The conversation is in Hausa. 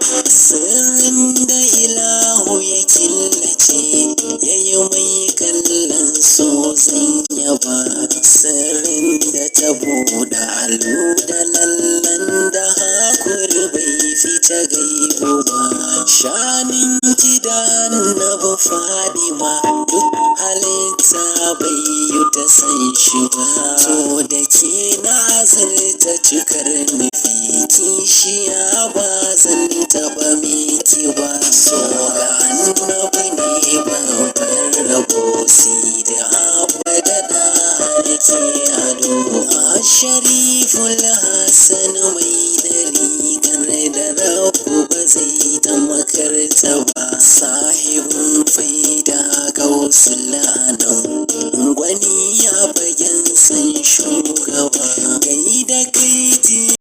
Sirrin da ilahu ya killace, yayi mai kallon so zan yaba. Sirrin da ta buɗe alu da lallan da hakuri bai fita gaibu ba. Shanin gida na Fadima, duk halitta bai yi ta san shi ba. To da ke na azurta cikar nufi, kishiya ba zan taɓa miki ba. So ga Annabi ne babban rabo, da abada da nake ado. A Shariful Hassan mai dariƙar da Rabbu ba zai ta makarta ba. Sahibin faida gausul anam.